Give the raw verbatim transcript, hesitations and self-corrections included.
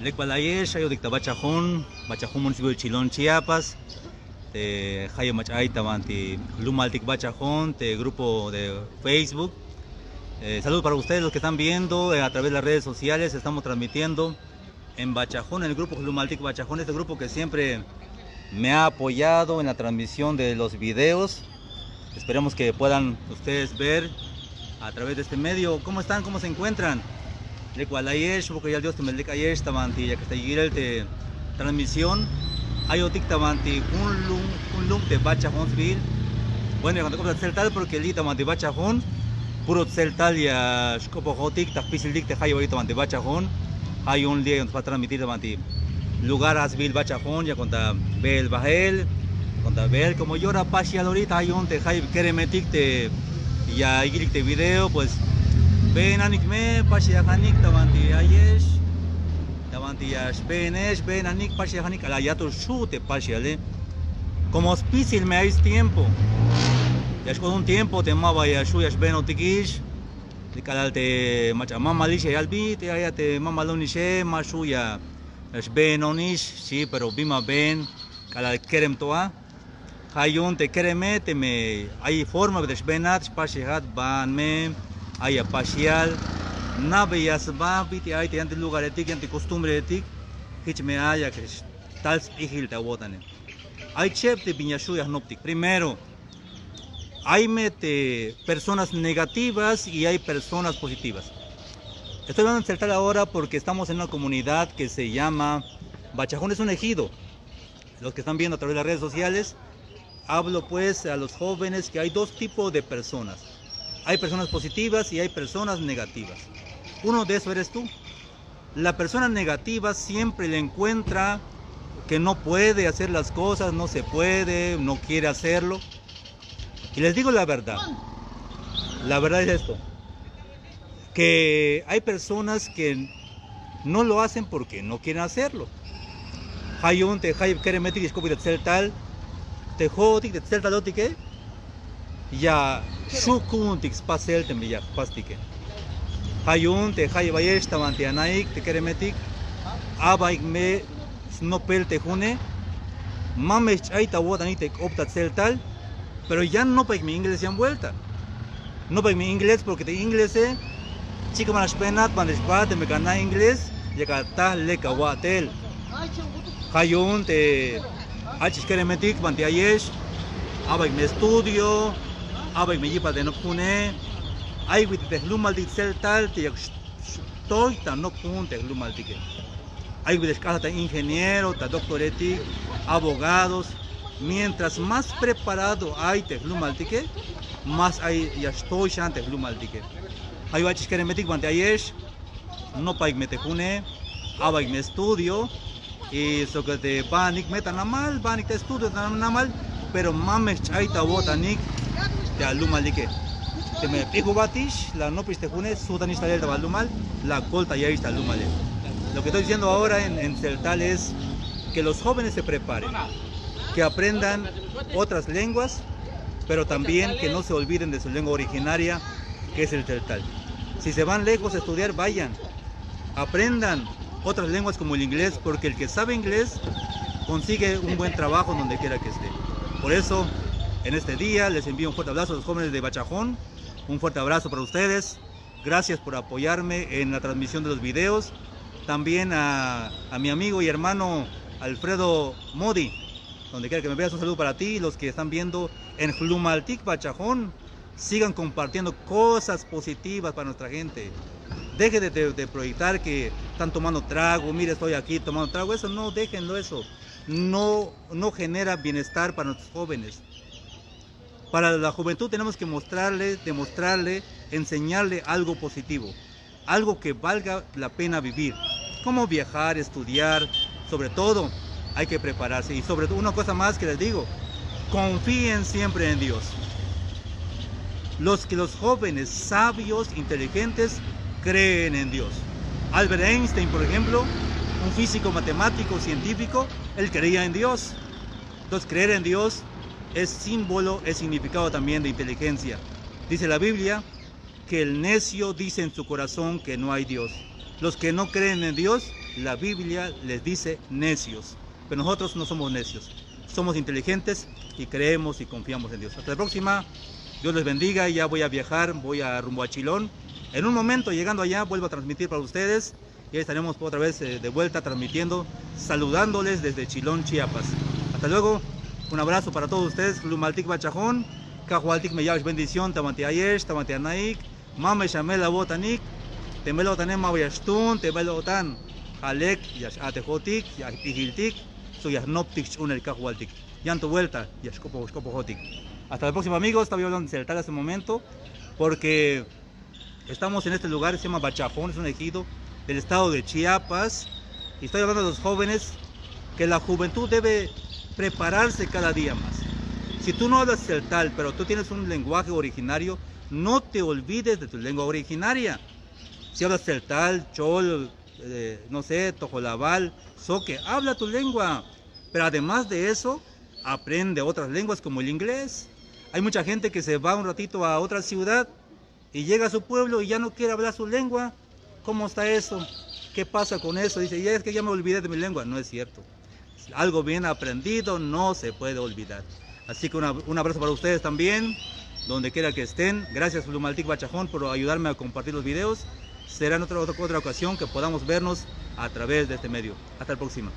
Lek bal ayex, ayotik ta Bachajón, Bachajón, municipio de Chilón, Chiapas. Te jayeb mach'a ay ta banti jlumaltik Bachajón, te grupo de Facebook. Eh, saludos para ustedes los que están viendo, eh, a través de las redes sociales. Estamos transmitiendo en Bachajón, en el grupo Jlumaltik Bachajón, este grupo que siempre me ha apoyado en la transmisión de los videos. Esperemos que puedan ustedes ver a través de este medio. ¿Cómo están? ¿Cómo se encuentran? Lek bal ayex, xubokeyal Dios teme lek ayex ta banti yak ta yilel te transmisión. Ayotik ta banti jun lum, jun lum te Bachajón sbiil. Bueno, ya cuando k'op ta tseltal, porque li' ta banti Bachajón puro tseltal ya xk'opojotik ta jpisiltik te jayeb ayotik ta banti Bachajón. Ja' yu'un li' ayon ta sba transmitir ta banti lugar a sbiil Bachajón, ya cuando ta beel bael, ya cuando ta beel, como yora paxial orita, ja' yu'un te jayeb keremetik te ya yilik te video, pues beenanik me, paxiajanik ta banti ayex, ta banti ya xbeenex, beenanik, paxiajanik, k'alal ya to xju' te paxiale. Como spisil me ay stiempo, ya xk'ot jun tiempo te maba ya xju' ya xbeenotikix, te k'alal te mach'a mamalix ya yal bit'il ay a te mamalonixe, ma xju' ya xbeenonix, xchi, pero bin ma been k'alal kerem to a. Ja' yu'un te kereme teme ay forma te xbeenat, xpaxejat, baan me, ay a paxial, nabe ya sba bit'il ay te yan te lugaretik, yan te costumbretik, jich me ay a que tal sp'ijil te awo'tane. Ay cheb te bin ya xju' ya jnoptik. Primero, ay me te personas negativas y ay personas positivas. Estoy hablando en tseltal ahora porque estamos en una comunidad que se llama Bachajón, es un ejido. Los que están viendo a través de las redes sociales, hablo pues a los jóvenes que hay dos tipos de personas. Hay personas positivas y hay personas negativas. Uno de esos eres tú. La persona negativa siempre le encuentra que no puede hacer las cosas, no se puede, no quiere hacerlo. Y les digo la verdad. La verdad es esto, que hay personas que no lo hacen porque no quieren hacerlo. Ja' yu'un te jayeb keremetik ya xk'optik ta tseltal, te jo'otik te tseltalotike ya xju' ku'untik spasel teme ya jpastike. Ja' yu'un te jayeb ayex ta banti anaik te keremetik, abaik me snopel te june, ma me xch'ay ta awo'tanik te k'op ta tseltal, pero ya nopaik me inglés yan vuelta. Nopaik me inglés porque te inglese chikan ban la xbeenat, ban te xbaat teme ka na' inglés yak ataj lek awa'tel. Ja' yu'un te ach'ix keremetik banti ayex, abaik me estudio, abaik me yipal te nop june. Ay bit'il te jlumaltik tseltal te yak xtoy ta nop jun te jlumaltike. Ay bit'il xk'asat ta ingeniero, ta doctoretik, abogados. Mientras más preparado ay te jlumaltike, más ay ya xtoy xan te jlumaltike. Ja' yu'un ach'ix keremetik banti ayex, nopaik me te june, abaik me estudio, y sok te baanik me ta namal, baanik ta estudio ta namal, pero ma me xch'ay ta awo'tanik te alumalike. Teme p'ijubatix la nopix te june, sutanix talel ta ba alumal, la koltayaix ta alumale. Lo que estoy diciendo ahora en, en tseltal es que los jóvenes se preparen, que aprendan otras lenguas, pero también que no se olviden de su lengua originaria, que es el tseltal. Si se van lejos a estudiar, vayan, aprendan otras lenguas como el inglés, porque el que sabe inglés consigue un buen trabajo donde quiera que esté. Por eso, en este día les envío un fuerte abrazo a los jóvenes de Bachajón, un fuerte abrazo para ustedes. Gracias por apoyarme en la transmisión de los videos. También a, a mi amigo y hermano Alfredo Modi, donde quiera que me veas, un saludo para ti, los que están viendo en Jlumaltik Bachajón. Sigan compartiendo cosas positivas para nuestra gente. Deje de, de- de proyectar que están tomando trago, mira, estoy aquí tomando trago. Eso no, déjenlo eso. No, no genera bienestar para nuestros jóvenes. Para la juventud tenemos que mostrarle, demostrarle, enseñarle algo positivo, algo que valga la pena vivir, como viajar, estudiar, sobre todo hay que prepararse. Y sobre todo, una cosa más que les digo, confíen siempre en Dios. Los que los jóvenes sabios, inteligentes, creen en Dios. Albert Einstein, por ejemplo, un físico, matemático, científico, él creía en Dios. Entonces, creer en Dios es símbolo, es significado también de inteligencia. Dice la Biblia que el necio dice en su corazón que no hay Dios. Los que no creen en Dios la Biblia les dice necios, pero nosotros no somos necios, somos inteligentes y creemos y confiamos en Dios. Hasta la próxima, Dios les bendiga, ya voy a viajar, voy a rumbo a Chilón. En un momento, llegando allá, vuelvo a transmitir para ustedes y estaremos otra vez eh, de vuelta transmitiendo, saludándoles desde Chilón, Chiapas. Hasta luego, un abrazo para todos ustedes, jlumaltik bachajón, kajwaltik me ya'ox bendición, ta banti ayex, ta banti anaik, ma me xamel awo'tanik, te mel o'tanem ma ba ya xtun, te mel o'tan ja' lek ya x-a'tejotik, ya jp'ijiltik, sok ya jnoptik xch'uunel kajwaltik. Yan to vuelta ya xk'opojotik. Hasta la próxima, amigos. Estaba yo hablando en tseltal hace un momento, porque estamos en este lugar, se llama Bachajón, es un ejido del estado de Chiapas, y estoy hablando de los jóvenes, que la juventud debe prepararse cada día más. Si tú no hablas tseltal, pero tú tienes un lenguaje originario, no te olvides de tu lengua originaria. Si hablas tseltal, chol, eh, no sé, tojolabal, zoque, habla tu lengua. Pero además de eso, aprende otras lenguas como el inglés. Hay mucha gente que se va un ratito a otra ciudad y llega a su pueblo y ya no quiere hablar su lengua. ¿Cómo está eso? ¿Qué pasa con eso? Dice, ya es que ya me olvidé de mi lengua. No es cierto. Algo bien aprendido no se puede olvidar. Así que una- un abrazo para ustedes también, donde quiera que estén. Gracias, Lumaltik Bachajón, por ayudarme a compartir los videos. Será en otra, otra, otra ocasión que podamos vernos a través de este medio. Hasta la próxima.